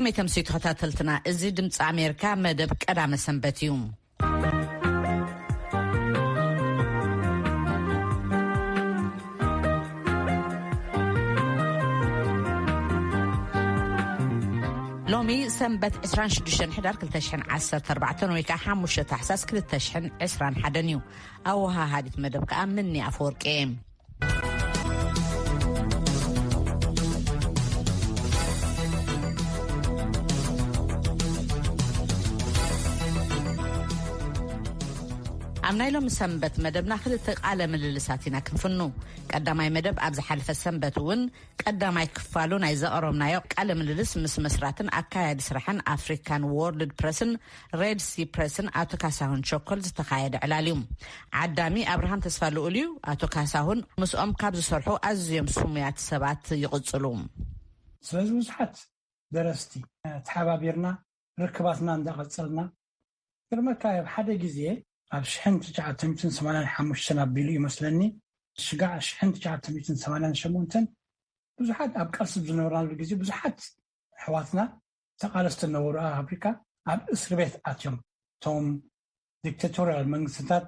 ኣይተምስዩ ተኸታተልትና፣ እዚ ድምፂ ኣሜሪካ መደብ ቀዳመ ሰንበት እዩ። ሎሚ ሰንበት ዕስራን ሽዱሽተን ሕዳር ክልተ ሽሕን ዓሰርተ ኣርባዕተን ወይ ከዓ ሓሙሽተ ታሕሳስ ክልተ ሽሕን ዕስራን ሓደን እዩ። ኣወሃሃዲት መደብ ከዓ ምኒ ኣፈወርቂ እየ። ኣብ ናይ ሎሚ ሰንበት መደብና ክልተ ቃለ ምልልሳት ኢና ክንፍኑ። ቀዳማይ መደብ ኣብ ዝሓለፈ ሰንበት እውን ቀዳማይ ክፋሉ ናይ ዘቕረብናዮ ቃለ ምልልስ ምስ መስራትን ኣካያዲ ስራሕን ኣፍሪካን ወርልድ ፕረስን ሬድ ሲ ፕረስን ኣቶ ካሳሁን ቸኮል ዝተኻየደ ዕላል እዩ። ዓዳሚ ኣብርሃም ተስፋ ልኡል እዩ። ኣቶ ካሳሁን ምስኦም ካብ ዝሰርሑ ኣዝዮም ስሙያት ሰባት ይቕጽሉ። ስለዚ ብዙሓት ደረስቲ ተሓባቢርና ርክባትና እንዳቐጸልና፣ ግርመካ ኣብ ሓደ ግዜ ኣብ ሽሕን ትሽዓተ ሚእትን ሰማንያን ሓሙሽተን ኣቢሉ ይመስለኒ፣ ሽጋዕ ሽሕን ትሽዓተ ሚእትን ሰማንያን ሸሞንተን ብዙሓት ኣብ ቃልሲ ዝነበርናሉ ግዜ ብዙሓት ኣሕዋትና ተቓለስቲ ነበሩ ኣብ ኣፍሪካ ኣብ እስሪ ቤት ኣትዮም። እቶም ዲክታቶርያል መንግስትታት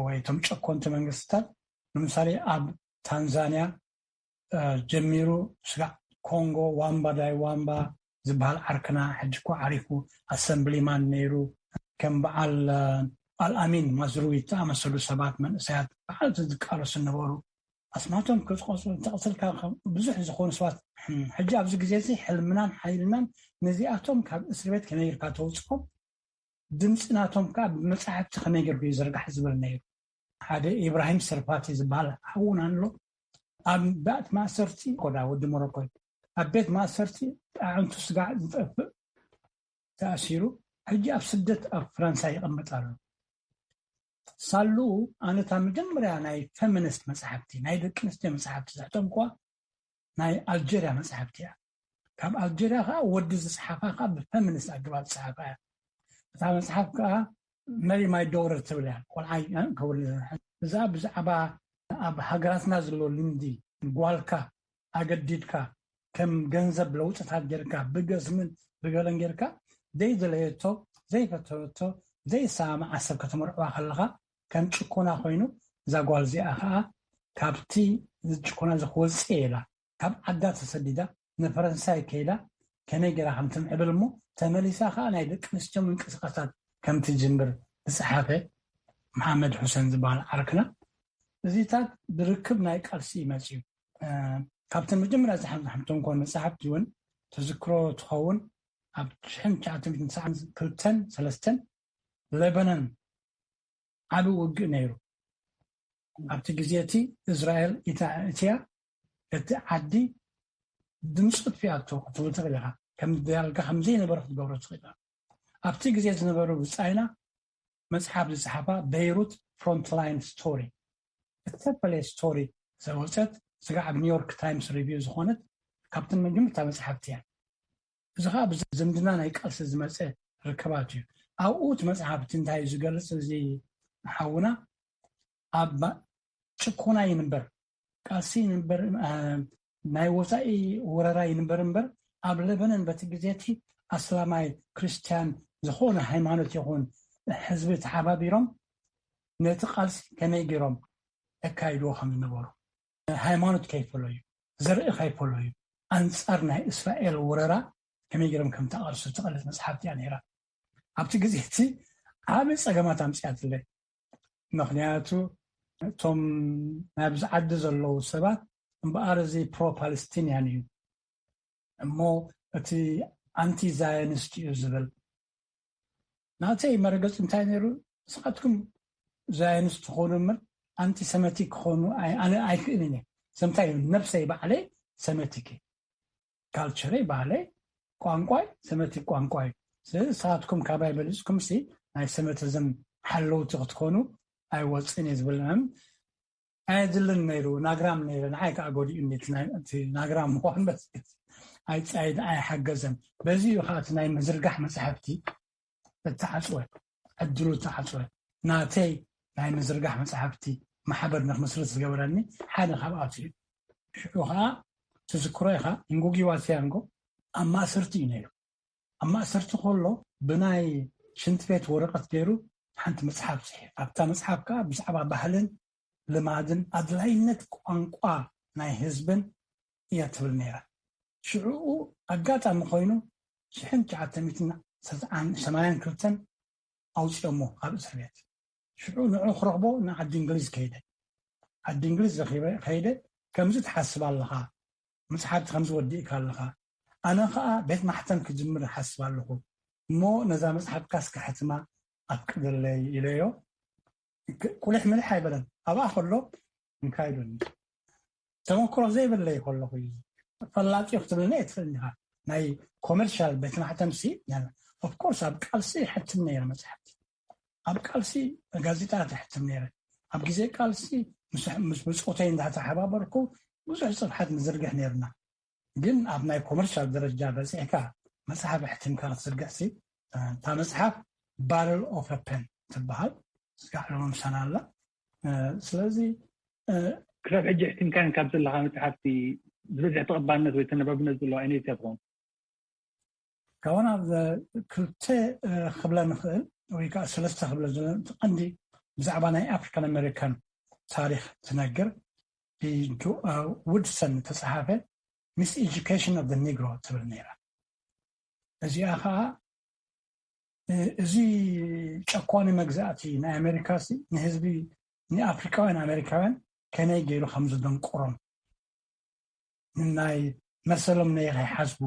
ወይ እቶም ጨኮንቲ መንግስትታት ንምሳሌ ኣብ ታንዛንያ ጀሚሩ ስጋዕ ኮንጎ ዋምባ ዳይ ዋምባ ዝበሃል ዓርክና ሕጂ እኮ ዓሪፉ ኣሰምብሊማን ነይሩ። ከም በዓል ኣልኣሚን ማዝሩዊ ዝተኣመሰሉ ሰባት መንእሰያት በዓል ዝቃለሱ ነበሩ። ኣስማቶም ክፅቆፁ እንተቐፅልካ ብዙሕ ዝኾኑ ሰባት ሕጂ ኣብዚ ግዜ እዚ ሕልምናን ሓይልናን ነዚኣቶም ካብ እስር ቤት ከመይ ጌርካ ተውፅኦም ድምፂ ናቶም ከዓ ብመፅሓፍቲ ከመይ ጌርኩ ይዘርጋሕ ዝብል ነይሩ። ሓደ ኢብራሂም ሰርፓቲ ዝበሃል ሓውና ኣሎ። ኣብ ቤት ማእሰርቲ ኮዳ ወዲ ሞሮኮ ኣብ ቤት ማእሰርቲ ኣዕንቱ ስጋዕ ዝጠፍእ ተኣሲሩ ሕጂ ኣብ ስደት ኣብ ፍራንሳ ይቐምጥ ኣሎ። ሳሉ ኣነታ መጀመርያ ናይ ፌሚኒስት መፅሓፍቲ ናይ ደቂ ኣንስትዮ መፅሓፍቲ ዘሕተምኳ ናይ ኣልጀርያ መፅሓፍቲ እያ። ካብ ኣልጀርያ ከዓ ወዲ ዝፅሓፋ ከዓ ብፌሚኒስት ኣገባብ ዝፅሓፋ እያ። እታ መፅሓፍ ከዓ መሪ ማይ ዶተር ትብል እያ። ቆልዓይ ከውል እዛ ብዛዕባ ኣብ ሃገራትና ዘሎ ልምዲ ጓልካ ኣገዲድካ ከም ገንዘብ ለውጥታት ጌርካ ብገስምን ብገለን ጌርካ ዘይደለየቶ ዘይፈተወቶ ዘይሰማማዓ ሰብ ከተመርዕዋ ከለኻ ከም ጭኮና ኮይኑ እዛ ጓል እዚኣ ከዓ ካብቲ ጭኮና እዚ ክወፅእ ኢላ ካብ ዓዳ ተሰዲዳ ንፈረንሳይ ከይዳ ከመይ ገይራ ከም ትምዕብል እሞ ተመሊሳ ከዓ ናይ ደቂ ኣንስትዮ ምንቅስቃሳት ከም ትጅምር ዝፀሓፈ መሓመድ ሑሰን ዝበሃል ዓርክና እዚታት ብርክብ ናይ ቃልሲ ይመፅዩ። ካብተን መጀመርያ ዝሓምቶም ኮን መፅሓፍቲ እውን ትዝክሮ ትኸውን ኣብ ሽሕን ትሽዓተ ሚእትን ትስዓን ክልተን ሰለስተን ለበነን ዓቢ ውግእ ነይሩ። ኣብቲ ግዜ እቲ እስራኤል እትያ እቲ ዓዲ ድምፂ ጥፊኣቶ ክትብል ትኽእል ኢኻ። ከም ዳርጋ ከም ዘይነበረ ክትገብሮ ትኽእል ኢኻ። ኣብቲ ግዜ ዝነበሩ ብጻይና መጽሓፍ ዝጸሓፋ በይሩት ፍሮንትላይን ስቶሪ እተፈለየ ስቶሪ ዘወፀት ስጋዕ ኣብ ኒውዮርክ ታይምስ ሪቪው ዝኾነት ካብተን መጀመርታ መጽሓፍቲ እያ። እዚ ከዓ ብዝምድና ናይ ቃልሲ ዝመፀ ርክባት እዩ። ኣብኡ እቲ መፅሓፍ እቲ እንታይ እዩ ዝገልፅ እዚ ሓውና ኣብ ጭኮና ይንበር ቃልሲ ይንበር ናይ ወፃኢ ወረራ ይንበር እምበር ኣብ ለበነን በቲ ግዜ እቲ ኣስላማይ ክርስትያን ዝኾነ ሃይማኖት ይኹን ህዝቢ ተሓባቢሮም ነቲ ቃልሲ ከመይ ገይሮም የካይድዎ ከም ዝነበሩ ሃይማኖት ከይፈለዩ ዘርኢ ከይፈለዩ ኣንፃር ናይ እስራኤል ወረራ ከመይ ገይሮም ከም ተቃልሱ ትቐልጥ መፅሓፍቲ እያ ነይራ። ኣብቲ ግዜ እቲ ዓብ ፀገማት ኣምፅያትለይ ምክንያቱ እቶም ናብዚ ዓዲ ዘለዉ ሰባት እምበኣር እዚ ፕሮ ፓለስቲንያን እዩ እሞ እቲ ኣንቲ ዛዮኒስት እዩ ዝብል ናተይ መረገፂ እንታይ ነይሩ ንስኻትኩም ዛዮኒስት ትኾኑ እምበር ኣንቲ ሰመቲክ ክኾኑ ኣነ ኣይክእልን እየ ሰምታይ ነብሰይ ባዕለይ ሰመቲክ ካልቸረይ ባህለይ ቋንቋይ ሰመቲክ ቋንቋ እዩ ስለዚ ንስኻትኩም ካባይ በሊፅኩም ሲ ናይ ሰመቲዝም ሓለውቲ ክትኮኑ ኣይወፅን እየ ዝብል ኣየድልን ነይሩ ናግራም ነይረ ንዓይ ከዓ ጎዲኡ ናግራም ምኳን መስገት ኣይፀይድ ኣይሓገዘን በዚ እዩ ከዓ ናይ ምዝርጋሕ መፅሓፍቲ እተዓፅወ ዕድሉ እተዓፅወ ናተይ ናይ ምዝርጋሕ መፅሓፍቲ ማሕበር ንክምስርት ዝገበረኒ ሓደ ካብኣቱ እዩ ሽዑ ከዓ ትዝክሮ ኢካ እንጉጊዋ ሲያንጎ ኣብ ማእሰርቲ እዩ ነይሩ ኣብ ማእሰርቲ ከሎ ብናይ ሽንቲ ቤት ወረቐት ገይሩ ሓንቲ መፅሓፍ ፅሒፍ። ኣብታ መፅሓፍ ከዓ ብዛዕባ ባህልን ልማድን ኣድላይነት ቋንቋ ናይ ህዝብን እያ ትብል ነይራ። ሽዕኡ ኣጋጣሚ ኮይኑ ሽሕን ትሽዓተ ሚእትን ሰማንያን ክልተን ኣውፅኦሞ ካብ እስር ቤት። ሽዑ ንዑ ክረኽቦ ንዓዲ እንግሊዝ ከይደ። ዓዲ እንግሊዝ ረኺበ ከይደ፣ ከምዚ ትሓስብ ኣለኻ፣ መፅሓፍቲ ከምዚ ወዲእካ ኣለኻ፣ ኣነ ኸዓ ቤት ማሕተም ክጅምር እሓስብ ኣለኹ፣ እሞ ነዛ መፅሓፍካ እስከ ሕትማ ኣፍቅደለይ ኢለዮ። ቁሊሕ ምልሕ ኣይበለን። ኣብኣ ከሎ እንካይዱኒ ተመክሮ ዘይብለይ ከለኹ እዩ። ፈላጢ ክትብለኒ ኣይትኽእልን ኢኻ። ናይ ኮመርሻል ቤት ማሕተምሲ ኦፍኮርስ ኣብ ቃልሲ ይሕትም ነይረ መፅሓፍቲ። ኣብ ቃልሲ ጋዜጣ ተሕትም ነይረ። ኣብ ግዜ ቃልሲ ምስ ብፆተይ እንዳተሓባበርኩ ብዙሕ ፅፍሓት ንዝርግሕ ነይርና። ግን ኣብ ናይ ኮመርሻል ደረጃ በፂሕካ መፅሓፍ ኣሕቲምካ ክትዝርግሕሲ እታ መፅሓፍ ባረል ኦፍ ፐን ትበሃል። ስጋዕ ሎምሳና ኣላ። ስለዚ ክሳብ ሕጂ ኣሕቲምካን ካብ ዘለካ መፅሓፍቲ ዝበዝሕ ተቐባልነት ወይ ተነባብነት ዘለዎ ኣይነት እያ ትኸውን? ካብና ክልተ ክብለ ንኽእል ወይ ከዓ ሰለስተ ክብለ ቀንዲ ብዛዕባ ናይ ኣፍሪካን ኣሜሪካን ታሪክ ትነግር ብውድሰን ተፅሓፈ ሚስ ኤጁኬሽን ኦፍ ኒግሮ ትብል ነይራ። እዚኣ ከዓ እዚ ጨኳኒ መግዛእቲ ናይ ኣሜሪካ ንህዝቢ ንኣፍሪካውያን ኣሜሪካውያን ከመይ ገይሩ ከም ዝደንቆሮም ናይ መሰሎም ነይ ከይሓስቡ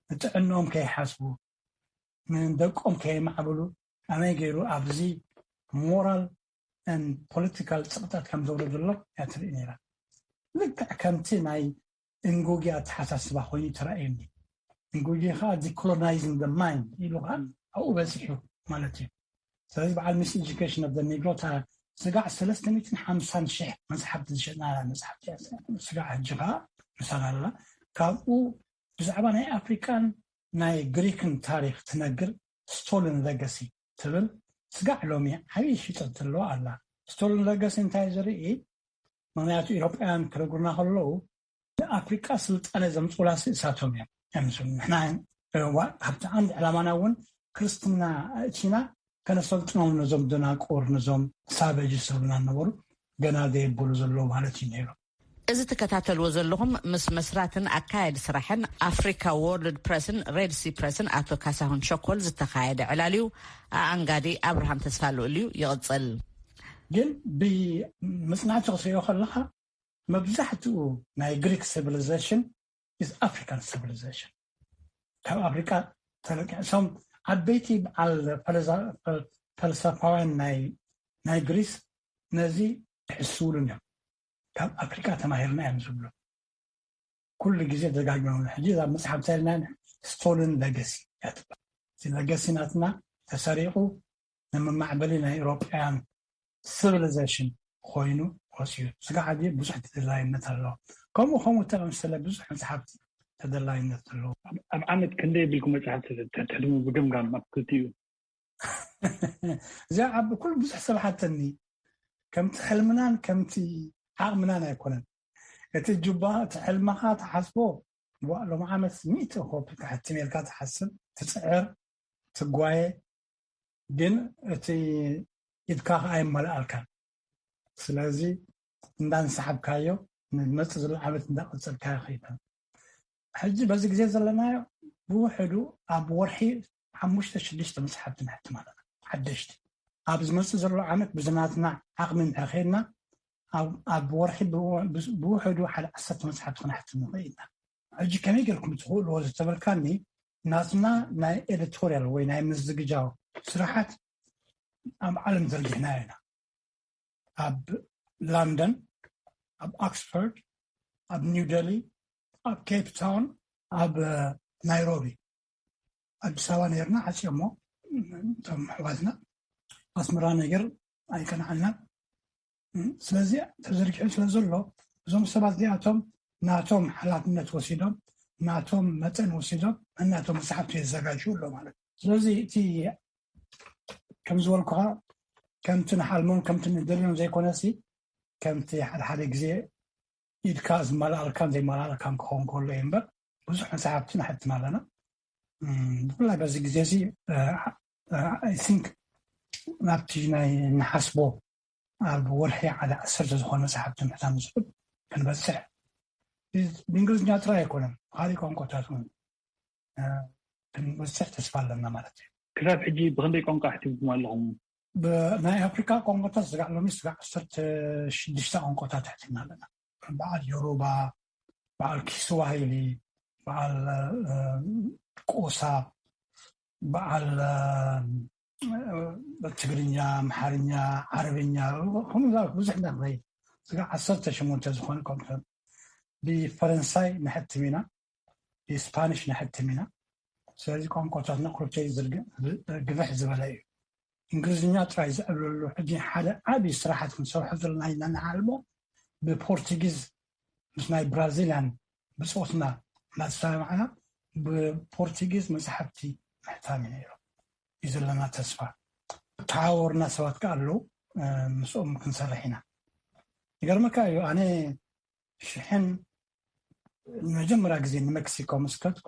ንጥዕንኦም ከይሓስቡ ንደቆም ከይማዕብሉ ከመይ ገይሩ ኣብዚ ሞራል ን ፖለቲካል ፅቕጠት ከም ዘውረደሎም እያ ትርኢ ነይራ። ልክዕ ከምቲ ናይ እንጉጊ ኣተሓሳስባ ኮይኑ ተራእየኒ። እንጉጊ ከዓ ዲኮሎናይዝን ደ ማይንድ ኢሉ ከዓ ኣብኡ በፂሑ ማለት እዩ። ስለዚ በዓል ሚስ ኤጁኬሽን ኦፍ ኒግሮ ስጋዕ ሰለስተ ሚእትን ሓምሳን ሽሕ መፅሓፍቲ ዝሸጥና መፅሓፍቲ ስጋዕ ሕጂ ከዓ ምሳል ኣላ። ካብኡ ብዛዕባ ናይ ኣፍሪካን ናይ ግሪክን ታሪክ ትነግር ስቶልን ለገሲ ትብል ስጋዕ ሎሚ ዓብዪ ሽጠት ዘለዋ ኣላ። ስቶልን ለገሲ እንታይ ዝርኢ ምክንያቱ ኢሮጳውያን ክረጉርና ከለዉ ንኣፍሪቃ ስልጣነ ዘምፅኡላ እሳቶም እዮም። ንሕና ካብቲ ዓንዲ ዕላማና እውን ክርስትና እቲና ከነሰልጥኖም ነዞም ደናቁር ነዞም ሳበጅ ዝብሉና ነበሩ ገና ዘየበሉ ዘለዉ ማለት እዩ ነይሩ። እዚ ትከታተልዎ ዘለኹም ምስ መስራትን ኣካያዲ ስራሕን ኣፍሪካ ወርልድ ፕረስን ሬድሲ ፕረስን ኣቶ ካሳሁን ሸኮል ዝተኻየደ ዕላል እዩ። ኣኣንጋዲ ኣብርሃም ተስፋ ልኡል እዩ። ይቕፅል። ግን ብመፅናዕቲ ክትሪኦ ከለካ መብዛሕትኡ ናይ ግሪክ ሲቪሊዜሽን ኢዝ ኣፍሪካን ሲቪሊዜሽን ካብ ኣፍሪካ ተለቂሶም ዓበይቲ በዓል ፈልሰፋውያን ናይ ግሪስ ነዚ ይሕስብሉን እዮም። ካብ ኣፍሪካ ተማሂርና እዮም ዝብሉ ኩሉ ግዜ ደጋግመ ሕጂ ኣብ መፅሓፍ ተልና ስቶልን ለገሲ ያትበል እቲ ለገሲ ናትና ተሰሪቁ ንመማዕበሊ ናይ ኤውሮጳውያን ሲቪሊዜሽን ኮይኑ ወፅዩ። ስጋዕ ሕጂ ብዙሕ ተደላይነት ኣለዎ። ከምኡ ከምኡ ተመሰለ ብዙሕ መፅሓፍቲ ተደላይነት ኣለዎ። ኣብ ዓመት ክንደይ የብልኩም መፅሓፍቲ ተሕልሙ ብገምጋም ኣብ ክልቲኡ? እዚኣ ዓቢ ኩሉ ብዙሕ ሰብ ሓተኒ። ከምቲ ሕልምናን ከምቲ ዓቕምናን ኣይኮነን። እቲ ጁባ እቲ ሕልምኻ ትሓስቦ ሎም ዓመት ሚእቲ ኮፒ ክሕትም ኢልካ ትሓስብ ትፅዕር ትጓየ ግን እቲ ኢድካ ከዓ ይመልኣልካ ስለዚ እንዳንሰሓብካዮ ንመፅ ዘሎ ዓመት እንዳቀፀልካዮ ከይታ ሕጂ በዚ ግዜ ዘለናዮ ብውሕዱ ኣብ ወርሒ ሓሙሽተ ሽዱሽተ መፅሓፍቲ ንሕትም ኣለና ሓደሽቲ ኣብ ዝመፅእ ዘሎ ዓመት ብዝናትና ዓቕሚ እንድሕር ከይድና ኣብ ወርሒ ብውሕዱ ሓደ ዓሰርተ መፅሓፍቲ ክነሕትም ንኽእል ኢና ሕጂ ከመይ ጌርኩም ትኽእልዎ ዝተበልካኒ ናትና ናይ ኤዲቶርያል ወይ ናይ ምዝግጃው ስራሓት ኣብ ዓለም ዘርጊሕና ኢና ኣብ ላንደን ኣብ ኦክስፎርድ ኣብ ኒው ደሊ ኣብ ኬፕ ታውን ኣብ ናይሮቢ ኣዲስ ኣበባ ነርና ዓፅዮሞ እቶም ኣሕዋትና ኣስመራ ነገር ኣይቀንዓና ስለዚ ተዘርጊሑ ስለ ዘሎ እዞም ሰባት እዚኣቶም ናቶም ሓላፍነት ወሲዶም ናቶም መጠን ወሲዶም እናቶም መፅሓፍቲ የዘጋጅ ኣሎ ማለት ስለዚ እቲ ከም ዝበልኩኻ ከምቲ ንሓልሞን ከምቲ ንደልዮን ዘይኮነሲ ከምቲ ሓደ ሓደ ግዜ ኢድካ ዝመላኣልካን ዘይመላኣልካን ክኸውን ከሎ እዩ እምበር ብዙሕ መፅሓፍቲ ንሕትም ኣለና ብፍላይ በዚ ግዜ እዚ I think ናብቲ ናይ ንሓስቦ ኣብ ወርሒ ሓደ ዓሰርተ ዝኾነ መፅሓፍቲ ምሕታም ዝብል ክንበፅሕ ብእንግሊዝኛ ጥራይ ኣይኮነን፣ ካልእ ቋንቋታት እውን ክንበፅሕ ተስፋ ኣለና ማለት እዩ። ክሳብ ሕጂ ብክንደይ ቋንቋ ኣሕቲምኩም ኣለኹም? ብናይ ኣፍሪካ ቋንቋታት ስጋዕ ሎሚ ስጋዕ ዓሰርተ ሽዱሽተ ቋንቋታት ኣሕቲምና ኣለና። በዓል ዮሩባ፣ በዓል ኪስዋሂሊ፣ በዓል ቆሳ፣ በዓል ትግርኛ፣ ኣምሓርኛ፣ ዓረብኛ፣ ከምኡ ብዙሕ ኢና ንኸይድ። ስጋዕ ዓሰርተ ሸሞንተ ዝኾኑ ቋንቋታት ብፈረንሳይ ንሕትም ኢና፣ ብስፓኒሽ ንሕትም ኢና። ስለዚ ቋንቋታትና ቁርብተይ ግፍሕ ዝበለ እዩ። እንግሊዝኛ ጥራይ ዝዕብለሉ ሕጂ ሓደ ዓብዪ ስራሓት ክንሰርሖ ዘለና ኢና ንሓልሞ ብፖርቱጊዝ ምስ ናይ ብራዚልያን ብፆትና እናተሰማማዕና ብፖርቱጊዝ መፅሓፍቲ ምሕታም እዩ ነይሩ እዩ ዘለና ተስፋ። ተሓዋወርና ሰባት ከ ኣለዉ ምስኦም ክንሰርሕ ኢና። ይገርመካ እዩ ኣነ ሽሕን ንመጀመርያ ግዜ ንመክሲኮ ምስ ከድኩ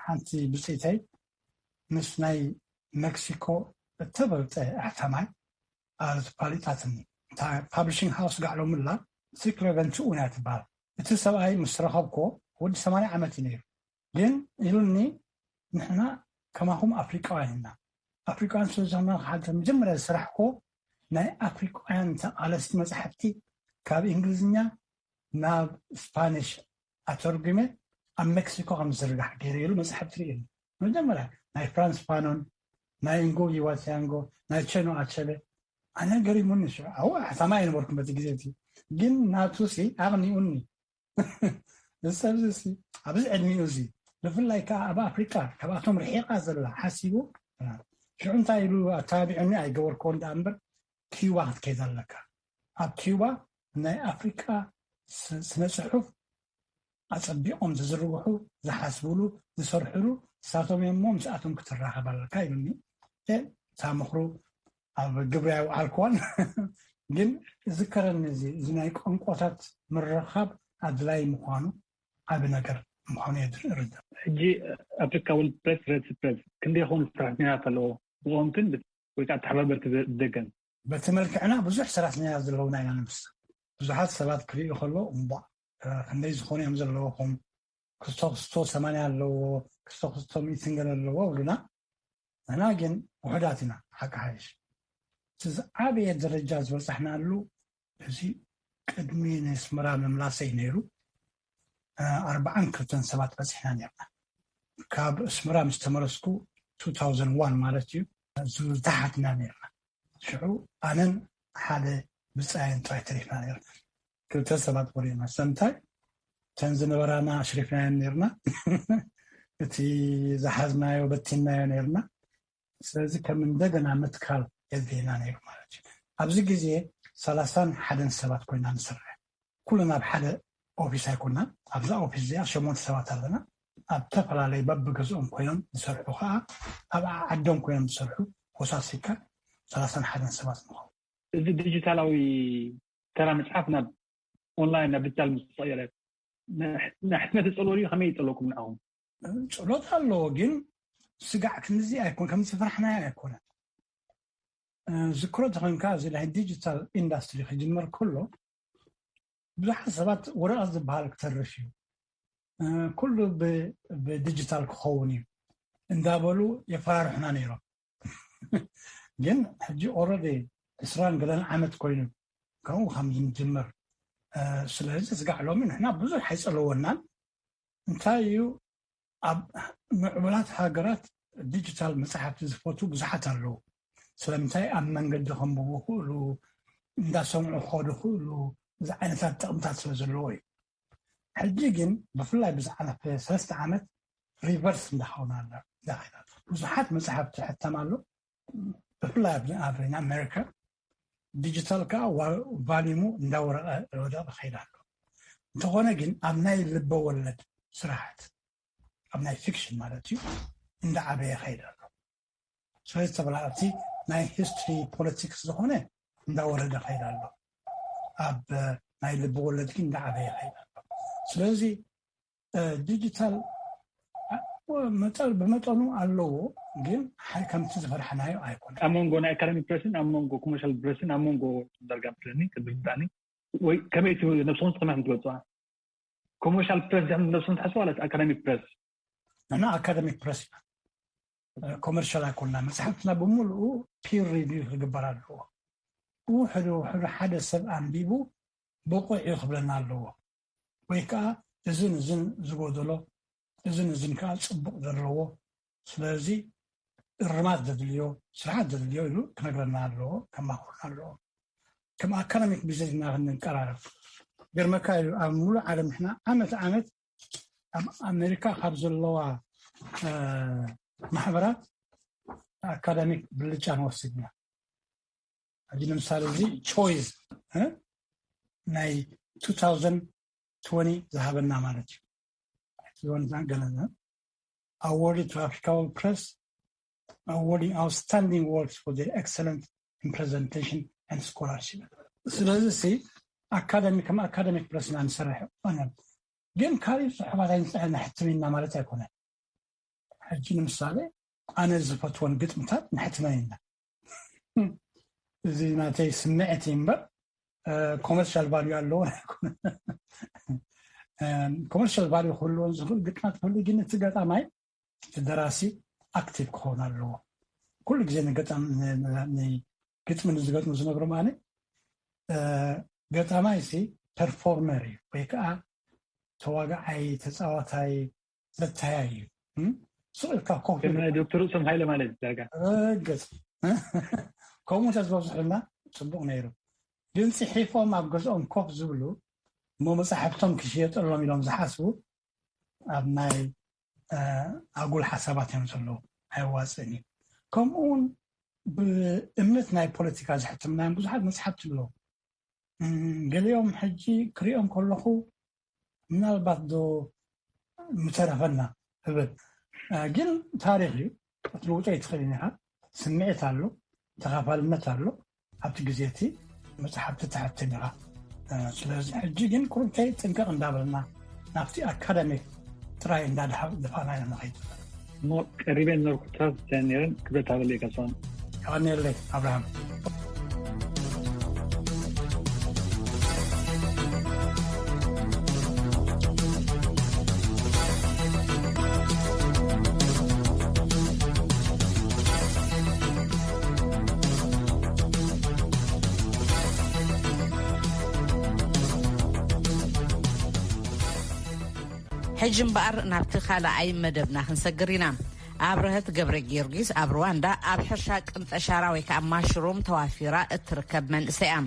ሓንቲ ብፅኢተይ ምስ ናይ መክሲኮ እተበልፀ ኣሕታማይ ኣሉት ፓሊጣትን እታ ፓብሊሽንግ ሃውስ ጋዕሎምላ ሲክሎ ቨንትኡን እያ ትበሃል። እቲ ሰብኣይ ምስ ረኸብክዎ ወዲ ሰማንያ ዓመት እዩ ነይሩ። ግን ኢሉኒ ንሕና ከማኹም ኣፍሪቃውያን ኢና። ኣፍሪቃውያን ስለ ዝኾና ሓደ መጀመርያ ዝሰራሕክዎ ናይ ኣፍሪቃውያን ተቓለስቲ መፅሓፍቲ ካብ እንግሊዝኛ ናብ ስፓኒሽ ኣተርጉመ ኣብ ሜክሲኮ ከም ዝዝርጋሕ ገይረ ኢሉ መፅሓፍ ትርኢ። መጀመርያ ናይ ፍራንስ ፋኖን ናይ እንጎጊ ዋቲያንጎ ናይ ቸኖ ኣቸበ ኣነ ገሪሙኒ። ሽዑ ኣብኡ ኣሕታማይ ኣይነበርኩን በቲ ግዜ እቲ፣ ግን ናቱ ሲ ኣቕኒኡኒ። እዚ ሰብ እዚ ኣብዚ ዕድሚኡ እዚ ብፍላይ ከዓ ኣብ ኣፍሪቃ ካብኣቶም ርሒቓ ዘላ ሓሲቡ ሽዑ እንታይ ኢሉ ኣተባቢዑኒ ኣይገበርክዎን ደኣ እምበር ኪዩባ ክትከይድ ኣለካ። ኣብ ኪዩባ ናይ ኣፍሪቃ ስነ ፅሑፍ ኣፀቢቖም ዝዝርግሑ ዝሓስብሉ ዝሰርሕሉ ንሳቶም እዮም እሞ ምስኣቶም ክትራኸብ ኣለካ ኢሉኒ። እታ ምኽሩ ኣብ ግብሪ ኣይውዓልክዋን ግን እዝከረኒ እዚ እዚ ናይ ቋንቋታት ምርኻብ ኣድላይ ምዃኑ ዓቢ ነገር ምዃኑ እየ ርዳእ። ሕጂ ኣፍሪካ ወርልድ ፕሬስ ሬድ ፕሬስ ክንደይ ይኸውን ሰራሕተኛታት ኣለዎ? ብኦም ግን ወይ ከዓ ተሓባበርቲ ደገን በቲ መልክዕና ብዙሕ ሰራሕተኛታት ዘለውና ኢና ንምስል። ብዙሓት ሰባት ክርእዩ ከለዉ እምቧእ ክንደይ ዝኾኑ እዮም ዘለውኹም፣ ክስቶ ክስቶ ሰማንያ ኣለዎ፣ ክስቶ ክስቶ ሚእትን ገለ ኣለዎ ይብሉና። ንሕና ግን ውሑዳት ኢና ሓቂ ሓይሽ። እቲ ዝዓበየ ደረጃ ዝበፃሕናሉ እዚ ቅድሚ ንስመራ ምምላሰይ ነይሩ ኣርባዓን ክልተን ሰባት በፂሕና ነርና። ካብ ኣስመራ ምስ ተመለስኩ two thousand one ማለት እዩ ዝታሓትና ነርና። ሽዑ ኣነን ሓደ ብፃየን ጥራይ ተሪፍና ነርና። ክልተ ሰባት ወሪና ሰምታይ ተን ዝነበራና ኣሽሪፍናየን ነርና። እቲ ዝሓዝናዮ በቲናዮ ነርና። ስለዚ ከም እንደገና ምትካል የድልየና ነይሩ ማለት እዩ። ኣብዚ ግዜ ሰላሳን ሓደን ሰባት ኮይና ንሰርሕ። ኩልና ኣብ ሓደ ኦፊስ ኣይኮናን። ኣብዛ ኦፊስ እዚኣ ሸሞንተ ሰባት ኣለና። ኣብ ተፈላለዩ በብገዝኦም ኮይኖም ዝሰርሑ ከዓ ኣብ ዓዶም ኮይኖም ዝሰርሑ ወሳሲካ ሰላሳን ሓደን ሰባት ንኸውን። እዚ ዲጂታላዊ ተራ መፅሓፍ ናብ ኦንላይን ናብ ዲጂታል ምስ ተቐየረ ንሕትመት ይፀልዎ ድዩ? ከመይ ይፀልወኩም ንዓኹም? ፀሎት ኣለዎ ግን ስጋዕ ክንዚ ኣይኮን ከም ዝፈራሕናዮ ኣይኮነን። ዝክሮ ተኮይንካ እዚ ናይ ዲጂታል ኢንዳስትሪ ክጅመር ከሎ ብዙሓት ሰባት ወረቐት ዝበሃል ክተርፍ እዩ፣ ኩሉ ብዲጂታል ክኸውን እዩ እንዳበሉ የፈራርሑና ነይሮም። ግን ሕጂ ኦረዲ ዕስራን ገለን ዓመት ኮይኑ ከምኡ ከም ዝንጅምር ስለዚ ስጋዕ ሎሚ ንሕና ብዙሕ ኣይፀለወናን። እንታይ እዩ ኣብ ምዕቡላት ሃገራት ዲጂታል መፅሓፍቲ ዝፈቱ ብዙሓት ኣለዉ። ስለምንታይ ኣብ መንገዲ ከንብቡ ክእሉ እንዳሰምዑ ክኸዱ ክእሉ እዚ ዓይነታት ጥቕምታት ስለ ዘለዎ እዩ። ሕጂ ግን ብፍላይ ብዝሓለፈ ሰለስተ ዓመት ሪቨርስ እንዳኸውን ኣሎ። ብዙሓት መፅሓፍቲ ሕተም ኣሎ ብፍላይ ኣብ ኣሜሪካ ዲጂታል ከዓ ቫሊሙ እንዳወረቐ ወደቐ ከይድ ኣሎ። እንተኾነ ግን ኣብ ናይ ልበ ወለድ ስራሕት ኣብ ናይ ፊክሽን ማለት እዩ እንዳዓበየ ከይድ ኣሎ። ስለዚ ተበላ ኣብቲ ናይ ሂስትሪ ፖለቲክስ ዝኾነ እንዳወረደ ከይድ ኣሎ። ኣብ ናይ ልበ ወለድ ግን እንዳዓበየ ከይድ ኣሎ። ስለዚ ዲጂታል መጠን ብመጠኑ ኣለዎ፣ ግን ሓይ ከምቲ ዝፈርሓናዮ ኣይኮነ። ኣብ መንጎ ናይ ኣካዳሚክ ፕረስን ኣብ መንጎ ኮመርሻል ፕረስን ኣብ መንጎ ዳርጋ መስለኒ ቅድም ብጣዕሚ ወይ ከመይ እቲ ነብስኹም ከመይ ትገልፅዋ? ኮመርሻል ፕረስ ድሕሪ ነብስኹም ትሓስቡ ማለት ኣካዳሚክ ፕረስ? ንሕና ኣካዳሚክ ፕረስ ኢና። ኮመርሻል ኣይኮንና። መፅሓፍትና ብምሉኡ ፒር ሪቪው ክግበር ኣለዎ። ውሕዱ ውሕዱ ሓደ ሰብ ኣንቢቡ ብቑዕ እዩ ክብለና ኣለዎ። ወይ ከዓ እዝን እዝን ዝጎደሎ፣ እዝን እዝን ከዓ ፅቡቕ ዘለዎ፣ ስለዚ እርማት ዘድልዮ፣ ስርሓት ዘድልዮ ኢሉ ክነግረና ኣለዎ፣ ከማኽረና ኣለዎ። ከም ኣካዳሚክ ቢዝነስ ኢና ክንቀራረብ። ገርመካ እዩ፣ ኣብ ሙሉእ ዓለም ንሕና ዓመት ዓመት ኣብ ኣሜሪካ ካብ ዘለዋ፣ እ፣ ማሕበራት ኣካዳሚክ ብልጫ ንወስድ ኢና። ሕጂ ንምሳሌ እዚ ቾይዝ፣ እ፣ ናይ ቱ ታውዘንድ ትወንቲ ዝሃበና ማለት እዩ። ቱ ታውዘንድ ገለና ኣዋርድ ቱ ኣፍሪካዊ ፕረስ፣ ኣዋርድ ኣውትስታንዲንግ ወርክስ ፎር ዜር ኤክሰለንት ኢን ፕረዘንቴሽን ኤንድ ስኮላርሺፕ። ስለዚ ሲ ኣካዳሚ ከም ኣካዳሚክ ፕረስ ኢና ንሰርሕ። ግን ካልእ ጽሑፋት ኣይንጽሕን፣ ነሕትም ኢና ማለት ኣይኮነን። ሕጂ ንምሳሌ ኣነ ዝፈትወን ግጥምታት ነሕትመን ኢና። እዚ ናተይ ስምዕት እዩ እምበር፣ እ፣ ኮመርሻል ቫልዩ ኣለዎ ኣይኮነን። እ፣ ኮመርሻል ቫልዩ ክህልዎ ዝኽእል ግጥማት ክህሉ፣ ግን እቲ ገጣማይ፣ እቲ ደራሲ ኣክቲቭ ክኸውን ኣለዎ። ኩሉ ግዜ ንገጣም-፣ ን-፣ ን-፣ ንግጥሚ ንዝገጥሙ ዝነግሮም ኣነ፣ እ፣ ገጣማይ ሲ ፐርፎርመር እዩ፣ ወይ ከዓ ተዋጋዓይ፣ ተጻዋታይ፣ ዘተያይ እዩ። እም? ስቕ ኢልካ ኮፍ ከም ኢልካ ናይ ዶክተር ርእሶም ሃይለ ማለት እዩ ዳርጋ። ርግጽ። ከምኡ እንተዝበዝሑልና ጽቡቕ ነይሩ። ግን ጽሒፎም ኣብ ገዝኦም ኮፍ ዝብሉ፣ እሞ መጻሕፍቶም ክሽየጠሎም ኢሎም ዝሓስቡ፣ ኣብ ናይ፣ እ፣ ኣጉል ሓሳባት እዮም ዘለዉ። ኣየዋጽእን እዩ። ከምኡ እውን ብእምነት ናይ ፖለቲካ ዘሕተምናዮም ብዙሓት መጽሓፍቲ ኣለዉ። እም፣ ገሊኦም ሕጂ ክሪኦም ከለኹ ምናልባት ዶ ምተረፈና እብል። እ፣ ግን ታሪኽ እዩ፣ ክትልውጦ ኣይትኽእልን ኢኻ። ስምዒት ኣሎ፣ ተኻፋልነት ኣሎ። ኣብቲ ግዜ እቲ መጽሓፍቲ ተሕትም ኢኻ። እ፣ ስለዚ ሕጂ ግን ኩርተይ ጥንቅቕ እንዳበልና ናብቲ ኣካዳሚክ ጥራይ እንዳድሓ-፣ ድፋና ኢና ንኸይድ ዘለና። እሞ ቀሪበን ነርኩታት ነይረን ክብረት ሃበለይ ካሳሁን። የቐንየለይ ኣብርሃም። ሕጂ እምበኣር ናብቲ ካልኣይ መደብና ክንሰግር ኢና። ኣብርሀት ገብረ ጊዮርጊስ ኣብ ሩዋንዳ ኣብ ሕርሻ ቅንጠሻራ ወይ ከዓ ማሽሩም ተዋፊራ እትርከብ መንእሰይ እያ።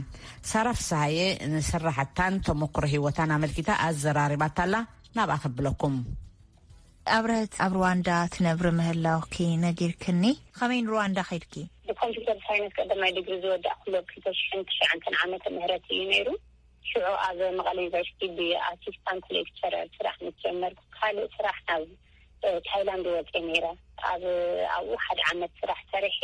ሳራ ፍስሃየ ንስራሕታን ተመኩሮ ህይወታን ኣመልኪታ ኣዘራሪባታላ። ናብኣ ከብለኩም። ኣብርሀት ኣብ ሩዋንዳ ትነብሪ ምህላውኪ ነጊርክኒ። ከመይ ንሩዋንዳ ከይድኪ? ብኮምፒውተር ሳይንስ ቀዳማይ ዲግሪ ዝወዳእኩሉ ኣብ ክልተ ሽሕን ትሽዓተን ዓመተ ምህረት እዩ ነይሩ። ሽዑ ኣብ መቐለ ዩኒቨርሲቲ ብኣሲስታንት ሌክቸረር ስራሕ ምስ ጀመርኩ፣ ካልእ ስራሕ ናብ፣ እ፣ ታይላንድ ወፅየ ነይረ። ኣብ፣ ኣብኡ ሓደ ዓመት ስራሕ ሰሪሐ።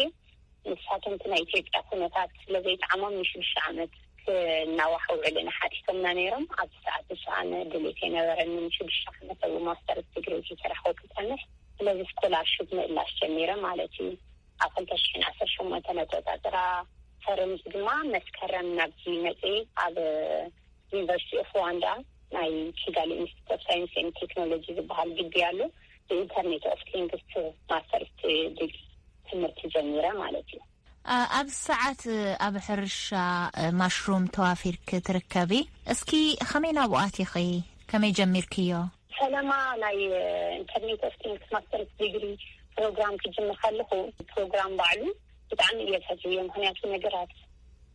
ንሳቶም እቲ ናይ ኢትዮጵያ ኩነታት ስለ ዘይጠዓሞም ንሽዱሽተ ዓመት ክናዋሕ ውዕል ኢና ሓቲቶምና ነይሮም። ኣብዚ ሰዓት ንሱ ኣነ ድሌት ኣይነበረኒ። ንሽዱሽተ ዓመት ኣብ ማስተርስ ዲግሪ ዝሰራሕኩ ክጸንሕ፣ ስለዚ ስኮላርሽፕ ምእላሽ ጀሚረ ማለት እዩ። ኣብ ክልተ ሽሕን ዓሰርተ ሸሞንተን ኣቆጻጽራ ፈረንጂ ድማ መስከረም ናብዚ መጽእ ኣብ ዩኒቨርሲቲ ኦፍ ሩዋንዳ ናይ ኪጋሊ ኢንስቲትዩት ኦፍ ሳይንስ ኤንድ ቴክኖሎጂ ዝበሃል ግቢ ኣሎ። ብኢንተርኔት ኦፍ ቲንግስ ማስተርስ ዲግሪ ትምህርቲ ጀሚረ ማለት እዩ። ኣ-፣ ኣብ ሰዓት ኣብ ሕርሻ ማሽሩም ተዋፊርክ ትርከቢ። እስኪ ከመይ ናብኡ ኣቲኺ? ከመይ ጀሚርክዮ? ፈለማ ናይ ኢንተርኔት ኦፍ ቲንግስ ማስተርስ ዲግሪ ፕሮግራም ክጅምር ከለኹ ፕሮግራም ባዕሉ ብጣዕሚ እየ ዝፈትዮ፣ ምኽንያቱ ነገራት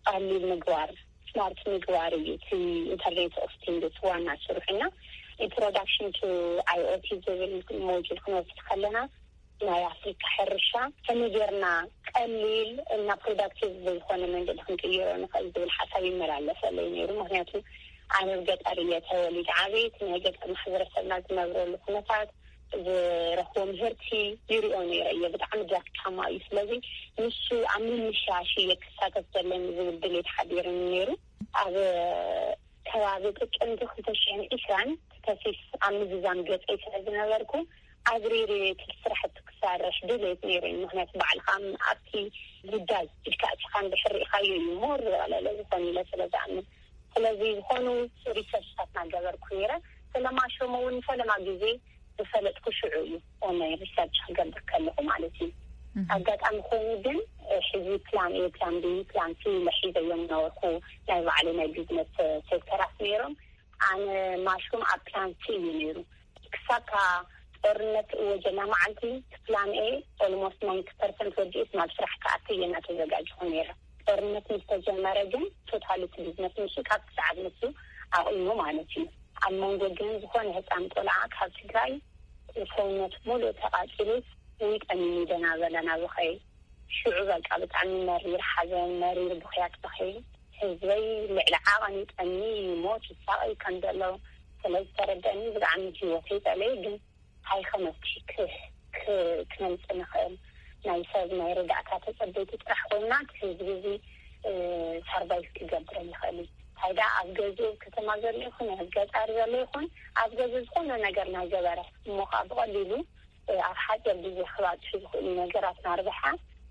ቀሊል ምግባር፣ ስማርት ምግባር እዩ እቲ ኢንተርኔት ኦፍ ቲንግስ ዋና ስርሑና። ኢንትሮዳክሽን ቱ ኣይኦቲ ዝብል ሞጁል ክንወስድ ከለና ናይ ኣፍሪካ ሕርሻ ከመይ ጌርና ቀሊል እና ፕሮዳክቲቭ ብዝኾነ መንገዲ ክንቅይሮ ንኽእል ዝብል ሓሳብ ይመላለሰለይ ነይሩ። ምኽንያቱ ኣነ ኣብ ገጠር እየ ተወሊደ ዓበይት ናይ ገጠር ማሕበረሰብና ዝነብረሉ ኩነታት ዝረኽቦ ምህርቲ ይሪኦ ነይረ እየ። ብጣዕሚ ደካማ እዩ። ስለዚ ንሱ ኣብ ምምሻሽ እየ ክሳተፍ ዘለኒ ዝብል ድሌት ሓዲርኒ ነይሩ። ኣብ ከባቢ ጥቅምቲ ክልተ ሽሕን ዕስራን ተሲስ ኣብ ምዝዛም ገፀይ ስለ ዝነበርኩ ኣግሪሪ እቲ ስራሕቲ ክሰርሕ ድሌት ነይረኝ። ምክንያቱ ባዕልካ ኣብቲ ጉዳይ ኢድካ እቲኻ እንድሕር ርኢኻዮ እዩ ሞር ዝቐለለ ዝኾን ኢለ ስለ ዝኣምን። ስለዚ ዝኾኑ ሪሰርችታት እናገበርኩ ነይረ። ፈለማ ሾሞ እውን ፈለማ ግዜ ዝፈለጥኩ ሽዑ እዩ፣ ኦንላይን ሪሰርች ክገብር ከለኹ ማለት እዩ። ኣጋጣሚ ኮይኑ ግን ሕዚ ፕላን ኤ፣ ፕላን ቢ፣ ፕላን ሲ ኢለ ሒዘዮም ነበርኩ። ናይ ባዕለይ ናይ ቢዝነስ ሴክተራት ነይሮም። ኣነ ማሽሩም ኣብ ፕላን ሲ እዩ ነይሩ። ክሳብ ጦርነት እወጀና መዓልቲ ፕላን ኤ ኦልሞስት ናይንቲ ፐርሰንት ወዲኡስ ናብ ስራሕ ክኣቲ እየ እናተዘጋጀኹ ነይረ። ጦርነት ምስ ተጀመረ ግን ቶታሊ እቲ ቢዝነስ ንሱ ካብ ክሳብ ንሱ ኣቑሙ ማለት እዩ። ኣብ መንጎ ግን ዝኾነ ህፃን ቆልዓ ካብ ትግራይ ሰውነት ሙሉእ ተቓፂሉ፣ ውይ ጠሚኒ ደናበለ ናብኸይ። ሽዑ በቃ ብጣዕሚ መሪር ሓዘን፣ መሪር ብኽያት በኸይ። ህዝበይ ልዕሊ ዓቐን ይጠሚ፣ ይሞት፣ ይሳቐይ ከም ዘሎ ስለ ዝተረደእኒ ብጣዕሚ ህይወተይ ጸለየ። ግን እንታይ ከመፍትሒ ክ- ክ- ክነምጽእ ንኽእል? ናይ ሰብ ናይ ረዳእታ ተጸበይቲ ጥራሕ ኮይና እቲ ህዝቢ እዚ ሰርቫይቭ ክገብር ይኽእል እዩ። እንታይ ደኣ ኣብ ገዝኡ ኣብ ከተማ ዘሎ ይኹን ኣብ ገጠር ዘሎ ይኹን ኣብ ገዝኡ ዝኾነ ነገር ናይ ገበረ እሞ ከዓ ብቐሊሉ ኣብ ሓፂር ግዜ ክባፅሑ ዝኽእሉ ነገራት ናርብሓ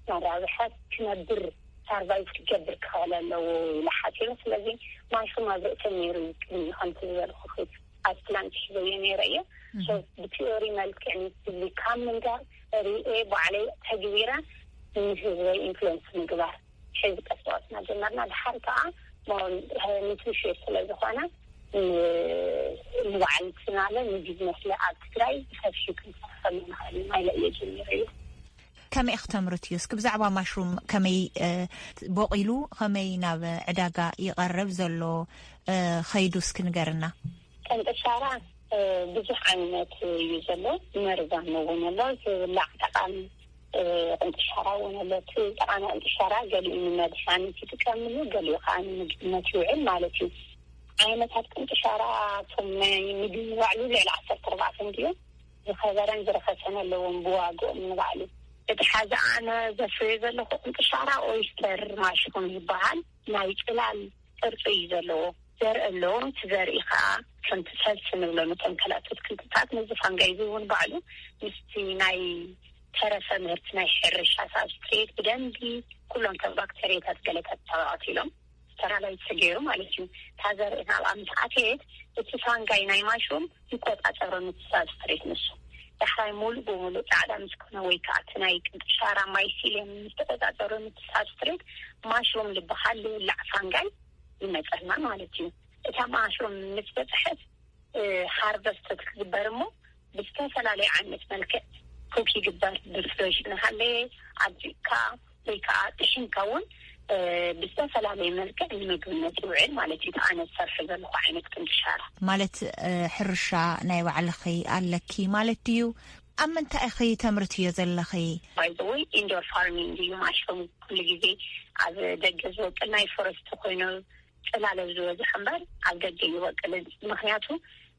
ናራብሐ ክነብር ሰርቫይቭ ክገብር ክኽእል ኣለዎ ኢለ ሓፂሩ። ስለዚ ማሽሩም ኣብ ርእሰይ ነይሩ እዩ ቅድሚኡ ከምቲ ዝበልኩኺ ኣብ ፕላን ክሕዘዮ ነይረ እየ። ብቲዮሪ መልክዕ ንስሊ ካብ ምንጋር ሪኤ ባዕለይ ተግቢረ ንህዝበይ ኢንፍሉንስ ምግባር ሕዚ ቀስ ብቐስ እናጀመርና ድሓር ከዓ ኒትሪሽን ስለ ዝኾነ ንባዕልትናለ ንቢዝነስለ ኣብ ትግራይ ብሰፊሑ ክንሰርሐሉ ንኽእል ኢና ኢለ እየ ጀሚረ እዩ። ከመይ ክተምርት እዩ እስኪ ብዛዕባ ማሽሩም ከመይ ቦቂሉ ከመይ ናብ ዕዳጋ ይቐርብ ዘሎ ከይዱ እስኪ ንገርና። ቀንጥሻራ ብዙሕ ዓይነት እዩ ዘሎ። መርዛም እውን ኣሎ። ዝብላዕ ጠቃሚ ቅንጥሻራ እውን ኣሎ። እቲ ጠቃሚ ቅንጥሻራ ገሊኡ ንመድሓኒት ይጥቀምሉ፣ ገሊኡ ከዓ ንምግብነት ይውዕል ማለት እዩ። ዓይነታት ቅንጥሻራ እቶም ናይ ምግቢ ንባዕሉ ልዕሊ ዓሰርተ ኣርባዕተ እንድዮም። ዝኸበረን ዝረኸሰን ኣለዎም ብዋግኦም ንባዕሉ። እቲ ሓዚ ኣነ ዘፍርዮ ዘለኹ ቅንጥሻራ ኦይስተር ማሽሩም ይበሃል። ናይ ፅላል ቅርፂ እዩ ዘለዎ። ዘርኢ ኣለዎ። እቲ ዘርኢ ከዓ ከምቲ ሰልሲ ንብሎ ነቶም ካልኣት ኣትክልትታት ነዚ ፋንጋይ እዚ እውን ባዕሉ ምስቲ ናይ ተረፈ ምህርቲ ናይ ሕርሻ ሳብስትሬት ብደንቢ ኩሎም ከም ባክተርያታት ገለታት ተባቕቲሎም ስተራላይት ተገይሩ ማለት እዩ። እታ ዘርኢ ናብኣ ምስ ኣተየት እቲ ፋንጋይ ናይ ማሽሩም ይቆፃፀሮ ነቲ ሳብስትሬት ንሱ። ዳሕራይ ሙሉእ ብሙሉእ ፃዕዳ ምስ ኮነ ወይ ከዓ እቲ ናይ ቅንጥሻራ ማይሲልየም ምስ ተቆፃፀሮ ነቲ ሳብስትሬት ማሽሩም ዝበሃል ዝብላዕ ፋንጋይ ይመፀና ማለት እዩ። እታ ማሽሩም ምስ በፅሐት ሃርቨስት ክትግበር እሞ ብዝተፈላለየ ዓይነት መልክዕ ኩክ ይግበር። ብፍሬሽ እናሃለየ ኣብዚእካ ወይ ከዓ ጥሒንካ እውን ብዝተፈላለየ መልክዕ ንምግብነት ይውዕል ማለት እዩ። ኣነ ዝሰርሐ ዘለኹ ዓይነት ቅንጥሻራ ማለት ሕርሻ ናይ ባዕልኺ ኣለኪ ማለት ድዩ? ኣብ ምንታይ ኢኺ ተምርትዮ ዘለኺ? ባይዘወይ ኢንዶር ፋርሚንግ እዩ ማሽሩም ኩሉ ግዜ ኣብ ደገ ዝወቅል ናይ ፎረስት ኮይኑ ፅላለ ዝበዝሖ እምበር ኣብ ደገ ይወቅልን። ምክንያቱ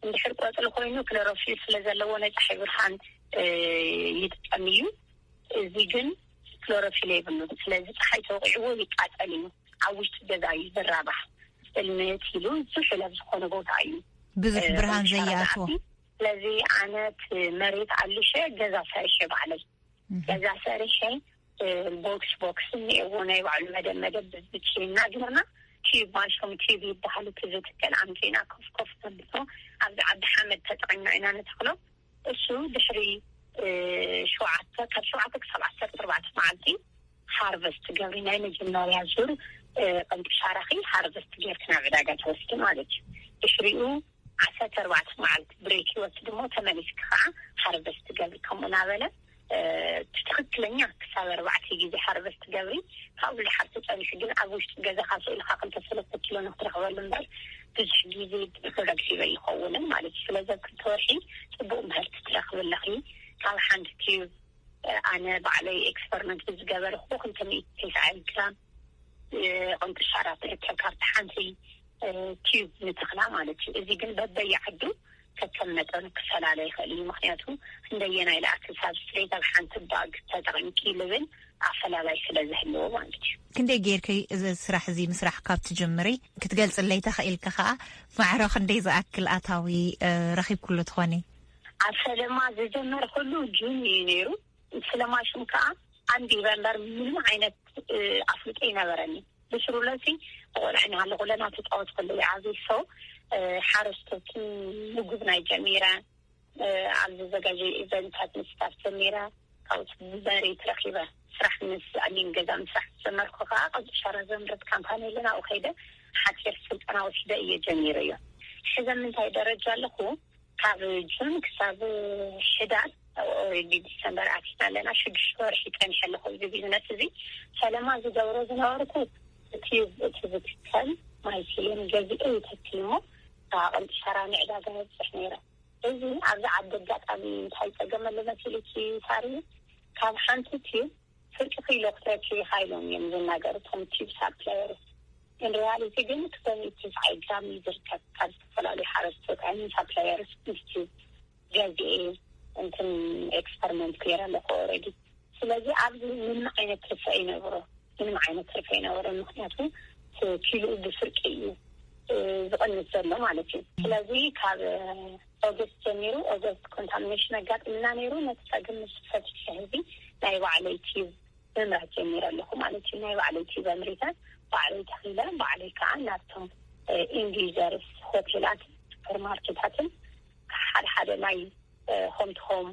እንድሕር ቆፅሊ ኮይኑ ክሎሮፊል ስለ ዘለዎ ናይ ፀሓይ ብርሃን ይጥቀም እዩ። እዚ ግን ክሎሮፊል የብሉን። ስለዚ ፀሓይ ተወቂዕዎ ይቃፀል እዩ። ኣብ ውሽጢ ገዛ እዩ ዝራባሕ። ፅልምት ኢሉ ዝሑል ኣብ ዝኾነ ቦታ እዩ ብዙሕ ብርሃን ዘይኣትዎ። ስለዚ ኣነ እቲ መሬት ኣልሸ ገዛ ሰሪሐ ባዕለይ ገዛ ሰሪሐ ቦክስ ቦክስ እኒአዎ ናይ ባዕሉ መደብ መደብ ብዝብቼ እናገርና ቲዩብ ማሽሩም ቲዩብ ይበሃል። እቲ ዝትከል ኣምፂእና ኮፍ ኮፍ ነብሎ ኣብዚ ዓዲ ሓመድ ተጠቂምና ኢና ንተክሎ። እሱ ድሕሪ ሸውዓተ ካብ ሸውዓተ ክሳብ ዓሰርተ ኣርባዕተ መዓልቲ ሃርቨስት ገብሪ ናይ መጀመርያ ዙር ቅንጥሻራኺ ሃርቨስት ጌርክ ናብ ዕዳጋ ተወስዲ ማለት እዩ። ድሕሪኡ ዓሰርተ ኣርባዕተ መዓልቲ ብሬክ ይወስድ እሞ ተመሊስኪ ከዓ ሃርቨስት ገብሪ ከምኡ እናበለ እቲ ትኽክለኛ ክሳብ ኣርባዕተ ግዜ ሃርቨስት ገብሪ ካብኡ ዝሓርሱ ፀኒሑ ግን ኣብ ውሽጢ ገዛኻ ስኢልካ ክልተ ሰለስተ ኪሎ ንክትረኽበሉ እምበር ብዙሕ ግዜ ፕሮዳክቲቭ ኣይኸውንን ማለት እዩ። ስለዚ ኣብ ክልተ ወርሒ ፅቡቅ ምህርቲ ትረኽቢ ኣለኺ። ካብ ሓንቲ ቲዩብ ኣነ ባዕለይ ኤክስፐሪመንት ብዝገበርኩ ክልተ ሚእቲ ተስዓን ግራም ቅንጥሻራ ትርከብ ካብቲ ሓንቲ ቲዩብ ንተኽላ ማለት እዩ። እዚ ግን በበየ ዓዱ ከከም መጠኑ ክፈላለ ይኽእል እዩ። ምክንያቱ ክንደየናይ ለኣክል ሳብስትሬት ኣብ ሓንቲ ባግ ተጠቒምኪ ልብል ኣፈላላይ ስለ ዝህልዎ ማለት እዩ። ክንደይ ጌርኪ እዚ ስራሕ እዚ ምስራሕ ካብ ትጅምሪ ክትገልፅለይ ተኽኢልኪ ከዓ ማዕረ ክንደይ ዝኣክል ኣታዊ ረኺብክሉ ትኾኒ? ኣብ ፈለማ ዝጀመረ ኩሉ ጁን እዩ ነይሩ። ስለማሽም ከዓ ኣንዲበ እምበር ምንም ዓይነት ኣፍልጦ ይነበረኒ። ብስሩለሲ ቆልዕና ኣለኹ ለና ተፃወት ከለዉ ዓብይ ሰው ሓረስቶትን ምግብ ናይ ጀሚረ ኣብ ዘዘጋጀ ኢቨንታት ምስታፍ ጀሚረ ካብኡ መሬት ረኪበ ስራሕ ምስ ኣሊን ገዛ ምስራሕ ዝጀመርኩ ከዓ ቀብጢ ሻራ ዘምረት ካምፓኒ ኣለና ኣብኡ ከይደ ሓፂር ስልጠና ወሲደ እየ ጀሚረ እዮ። ሕዘ ምንታይ ደረጃ ኣለኹ? ካብ ጁን ክሳብ ሕዳር ኦሬዲ ዲሰምበር ኣቲና ኣለና ሽዱሽተ ወርሒ ፀኒሐ ኣለኹ እዚ ቢዝነስ እዚ። ፈለማ ዝገብሮ ዝነበርኩ እቲ እቲ ዝትከል ማይሲሊየም ገዚኦ ይተክል እሞ ኣቐልጢ ሸራ ንዕዳጋ የብፅሕ ነይረ። እዚ ኣብዚ ዓዲ ኣጋጣሚ እንታይ ፀገም ኣሎ መሲልኪ ሳሪ? ካብ ሓንቲ ቲብ ፍርቂ ኪሎ ክትረኪ ኢኻ ኢሎም እዮም ዝናገሩ እቶም ቲብ ሳፕላየርስ። ኢን ሪያሊቲ ግን ክሰብ ሚእቲ ትስዓይ ግራም እዩ ዝርከብ ካብ ዝተፈላለዩ ሓረስቶት ኣይን ሳፕላየርስ ቲብ ገዚኤ እንትን ኤክስፐሪመንት ገይረ ኣለኹ ኦልሬዲ። ስለዚ ኣብዚ ምንም ዓይነት ትርፊ ኣይነበሮ፣ ምንም ዓይነት ትርፊ ኣይነበሮ። ምክንያቱ እቲ ኪልኡ ብፍርቂ እዩ ዝቐንስ ዘሎ ማለት እዩ። ስለዚ ካብ ኦገስት ጀሚሩ ኦገስት ኮንታሚኔሽን ኣጋጥምና ነይሩ። ነቲ ፀገም ምስ ፈትሐ ህዝቢ ናይ ባዕለይ ቲብ ምምራት ጀሚረ ኣለኹ ማለት እዩ። ናይ ባዕለይ ቲብ ኣምሪተ ባዕለይ ተኺለ ባዕለይ ከዓ ናብቶም ኢንድ ዩዘርስ ሆቴላት ሱፐርማርኬታትን ሓደ ሓደ ናይ ሆም ቱ ሆም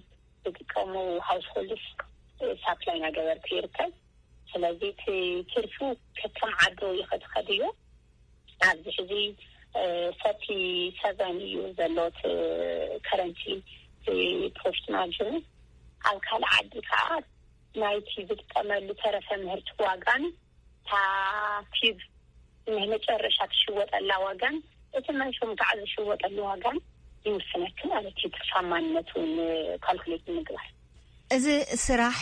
ዝጥቀሙ ሃውስሆልድስ ሳፕላይ ናገበርኩ ይርከብ። ስለዚ እቲ ትርፉ ከከም ዓዱ ይኸድኸድ እዩ። ኣብዚ ሕዚ ሰርቲ ሰቨን እዩ ዘሎ እቲ ከረንቲ ፕሮፊት ማርጅኑ። ኣብ ካልእ ዓዲ ከዓ ናይቲ ዝጥቀመሉ ተረፈ ምህርቲ ዋጋን እታ ቲብ ናይ መጨረሻ ትሽወጠላ ዋጋን እቲ መንሹም ከዓ ዝሽወጠሉ ዋጋን ይውስነኪ ማለት እዩ። ትርፋማነቱ ካልኩሌት ንምግባር። እዚ ስራሕ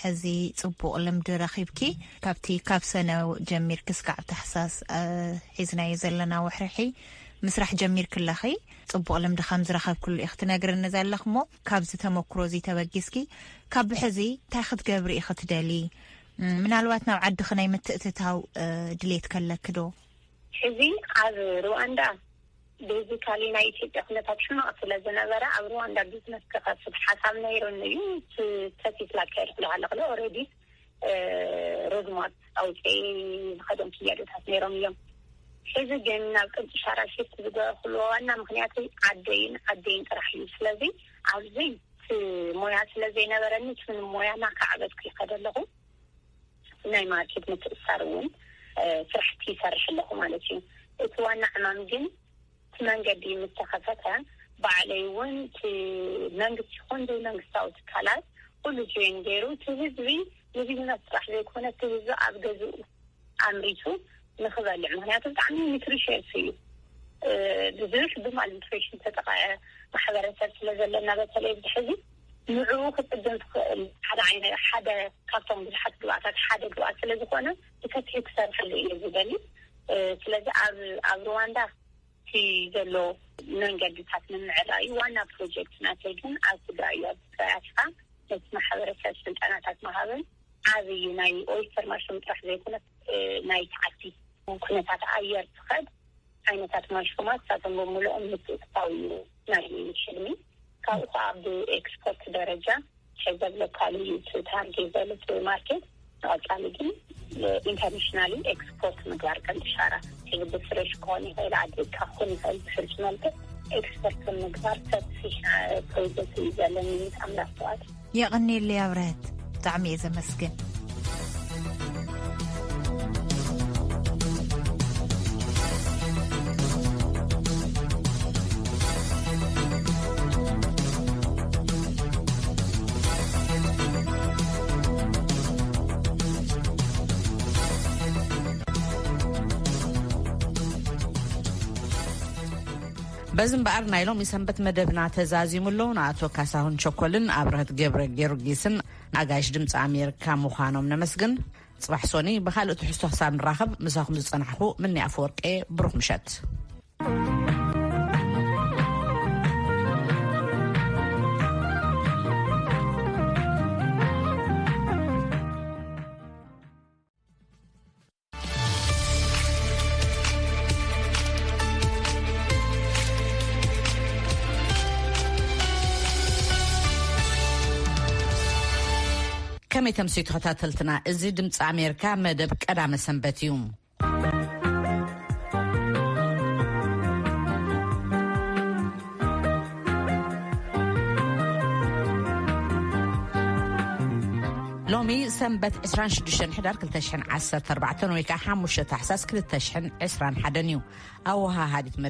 ሕዚ ፅቡቕ ልምዲ ረኺብኪ ካብቲ ካብ ሰነ ጀሚርኪ እስካዕ ታሕሳስ ሒዝናዮ ዘለና ወርሒ ምስራሕ ጀሚርኪ ኣለኺ። ፅቡቕ ልምዲ ከም ዝረኸብክሉ ኢኺ ትነግርኒ ዘለኽሞ ካብዚ ተመክሮ እዚ ተበጊስኪ ካብ ሕዚ እንታይ ክትገብሪ ኢኺ ትደሊ? ምናልባት ናብ ዓድኺ ናይ ምትእትታው ድሌት ከለኪ ዶ? ሕዚ ኣብ ሩዋንዳ ቤዚካሊ ናይ ኢትዮጵያ ኩነታት ሕማቕ ስለ ዝነበረ ኣብ ሩዋንዳ ቢዝነስ ክኸፍት ሓሳብ ነይሩኒ እዩ። ተሲስ ላካየድ ክልሃለክለ ኦልሬዲ ሮድማፕ ኣውፅኤ ዝኸዶም ክያዶታት ነይሮም እዮም። ሕዚ ግን ናብ ቅንጥሻራ ሽፍት ዝገበርኩሉ ዋና ምክንያት ዓደይን ዓደይን ጥራሕ እዩ። ስለዚ ኣብዚ እቲ ሞያ ስለ ዘይነበረኒ እቲ ሞያ እናካዕበትኩ ይኸደ ኣለኹ። ናይ ማርኬት ምትእሳር እውን ስራሕቲ ይሰርሕ ኣለኹ ማለት እዩ። እቲ ዋና ዕማም ግን እቲ መንገዲ ምስ ተኸፈተ ባዕለይ እውን እቲ መንግስቲ ይኹን ዘይመንግስታዊ ትካላት ኩሉ ጆይን ገይሩ እቲ ህዝቢ ንቢዝነስ ጥራሕ ዘይኮነ እቲ ህዝቢ ኣብ ገዝኡ ኣምሪቱ ንክበልዕ። ምክንያቱ ብጣዕሚ ኒትሪሽንስ እዩ። ብዙሕ ብማል ኒትሪሽን ተጠቃዐ ማሕበረሰብ ስለ ዘለና በተለይ ብሕዚ ንዕኡ ክፅግን ትኽእል ሓደ ዓይነት ሓደ ካብቶም ብዙሓት ግብኣታት ሓደ ግብኣት ስለ ዝኾነ ብሰፊሑ ክሰርሐሉ እየ ዝደሊ። ስለዚ ኣብ ኣብ ሩዋንዳ እቲ ዘሎ መንገድታት ንምዕራዩ ዋና ፕሮጀክት ናተይ ግን ኣብ ትግራይ እዩ። ኣብ ትግራይ ኣትካ ነቲ ማሕበረሰብ ስልጠናታት መሃብን ዓብዪ ናይ ኦይስተር ማሽሩም ጥራሕ ዘይኮነ ናይ ተዓዲ ኩነታት ኣየር ትኸድ ዓይነታት ማሽሩማት ሳቶም ብምልኦም ምትእትታው እዩ ናይ ሕልሚ። ካብኡ ከዓ ብኤክስፖርት ደረጃ ሕዘብ ሎካል እዩ እቲ ታርጌት ዘሎ እቲ ማርኬት። ንቐፃሊ ግን ኢንተርናሽናሊ ኤክስፖርት ምግባር ከም ትሻራ ሕዚ ብፍሬሽ ክኾን ይኽእል ኣድሪካ ክኾን ይኽእል ብሕርጭ መልክዕ ኤክስፖርት ምግባር ሰፊሕ ፕሮጀክት እዩ ዘለኒ ምስ ኣምላኽ ተዋት። የቐኔለይ ኣብረህት፣ ብጣዕሚ እየ ዘመስግን። በዚ እምበኣር ናይ ሎሚ ሰንበት መደብና ተዛዚሙ ኣሎ። ንኣቶ ካሳሁን ቸኮልን ኣብረህት ገብረ ጊዮርጊስን ኣጋይሽ ድምፂ ኣሜሪካ ምዃኖም ነመስግን። ፅባሕ ሶኒ ብኻልእ ትሕዝቶ ክሳብ ንራኸብ ምሳኹም ዝፀናሕኹ ምኒ ኣፈወርቄ፣ ብሩኽ ምሸት። ከመይ ተምስዩ ተኸታተልትና? እዚ ድምፂ ኣሜሪካ መደብ ቀዳመ ሰንበት እዩ። ሎሚ ሰንበት ዕስራን ሽዱሽተን ሕዳር ክልተ ሽሕን ዓሰርተ ኣርባዕተን ወይ ከዓ ሓሙሽተ ታሕሳስ ክልተ ሽሕን ዕስራን ሓደን እዩ። ኣወሃሃዲት